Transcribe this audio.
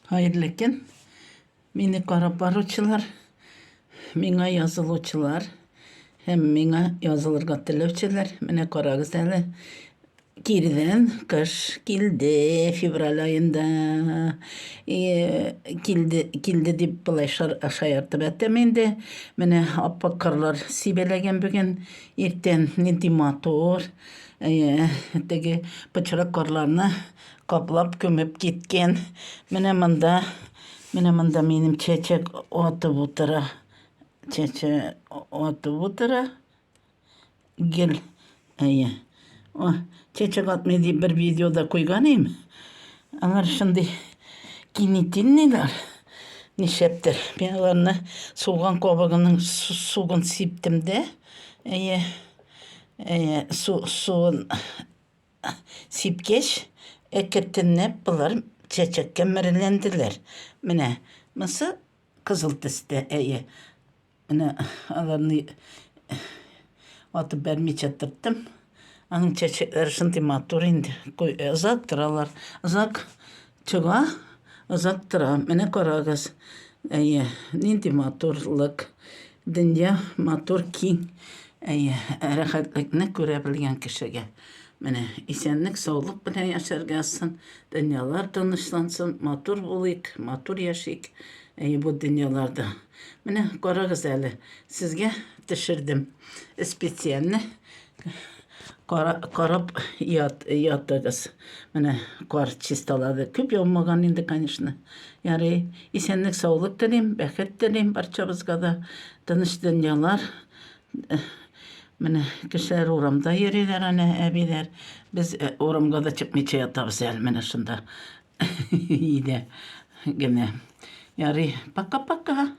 Хәерле көн. Мине карап баручылар, миңа язылучылар һәм миңа язылырга теләүчеләр, менә карагыз әле. Кирдән кыш килде февраль аенда. Килде, килде дип болай шаяртып әйтәм инде. Менә аппак карлар сибәләгән бүген. Иртән нинди матур. Теге пычрак карларны каплап күмеп киткән. Менә монда, менә монда минем чәчәк атып утыра. Чәчәк атып утыра. Гел. Әйе. О, чәчәк атмый дип бер видеода куйган идем. Алар шундый кинетильныйлар. Нишләптер. Мин аларны суган кабыгының суын сиптем дә. Әйе. Әйе, су, суын Сипкәч, әкертенләп болар чәчәккә мереләнделәр. Менә монысы кызыл төстә, әйе. Менә аларны атып бәрмичә торттым. Аның чәчәкләре шундый матур инде. Озак торалар. Озак чыга, озак тора. Менә карагыз. Әйе, нинди матурлык. Дөнья матур, киң. Әйе, рәхәтлекне күрә белгән кешегә. Менә исәнлек, саулык белән яшәргә язсын. Дөньялар тынычлансын, матур булыйк, матур яшик. Әйе, бу дөньяларда. Менә карагыз әле, сезгә төшердем специально. Карап ят, ятыгыз. Менә кар чисталады. Күп яумаган инде, конечно. Ярый, исәнлек, саулык телим, бәхет телим барчабызга да. Тыныч дөньялар. Менә кешеләр урамда йөриләр әнә, әбиләр. Без э, урамга да чыкмыйча ятабыз әле менә шунда. Өйдә генә. Ярый, пока-пока.